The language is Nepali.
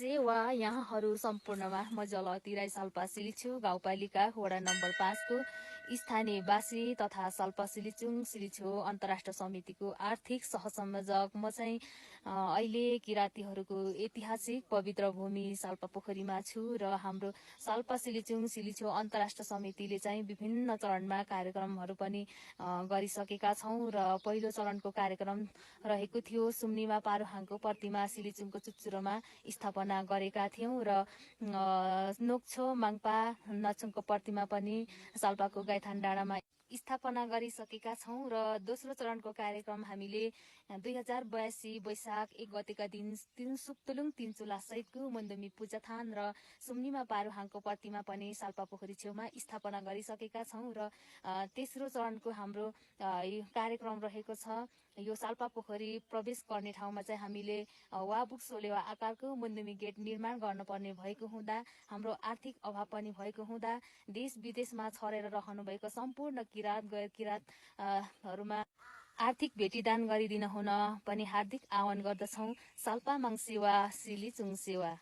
सेवा यहाँहरू सम्पूर्णमा म जलवती राई साल्पा सिलिछु गाउँपालिका वडा नम्बर 5 को स्थानीयवासी तथा साल्पा सिलिचुङ सिलिछो अन्तर्राष्ट्रिय समितिको आर्थिक सहसंयोजक। म चाहिँ अहिले किरातीहरूको ऐतिहासिक पवित्र भूमि साल्पा पोखरीमा छु र हाम्रो साल्पा सिलिचुङ सिलिछो अन्तर्राष्ट्रिय समितिले चाहिँ विभिन्न चरणमा कार्यक्रमहरू पनि गरिसकेका छौँ र पहिलो चरणको कार्यक्रम रहेको थियो सुम्निमा पारूहाङको प्रतिमा सिलिचुङको चुच्चुरोमा स्थापना गरेका थियौँ र नोक्छो माङ्पा नाचुङको प्रतिमा पनि साल्पाको गाइथान डाँडामा स्थापना गरिसकेका छौँ र दोस्रो चरणको कार्यक्रम हामीले 2082 वैशाख 1 गतेका दिन सुक्तुलुङ तिनचुला सहितको मन्दमी पूजाथान र सुम्निमा पारूहाङको प्रतिमा पनि साल्पा पोखरी छेउमा स्थापना गरिसकेका छौँ र तेस्रो चरणको हाम्रो कार्यक्रम रहेको छ। यो साल्पा पोखरी प्रवेश गर्ने ठाउँमा चाहिँ हामीले वाबुक सोलेवा आकारको मुन्दुमी गेट निर्माण गर्नुपर्ने भएको हुँदा हाम्रो आर्थिक अभाव पनि भएको हुँदा देश विदेशमा छरेर रहनुभएको सम्पूर्ण किरात गैर किरातहरूमा आर्थिक भेटीदान गरिदिन हुन पनि हार्दिक आह्वान गर्दछौँ। साल्पा माङ सेवा सिलिचुङ सेवा।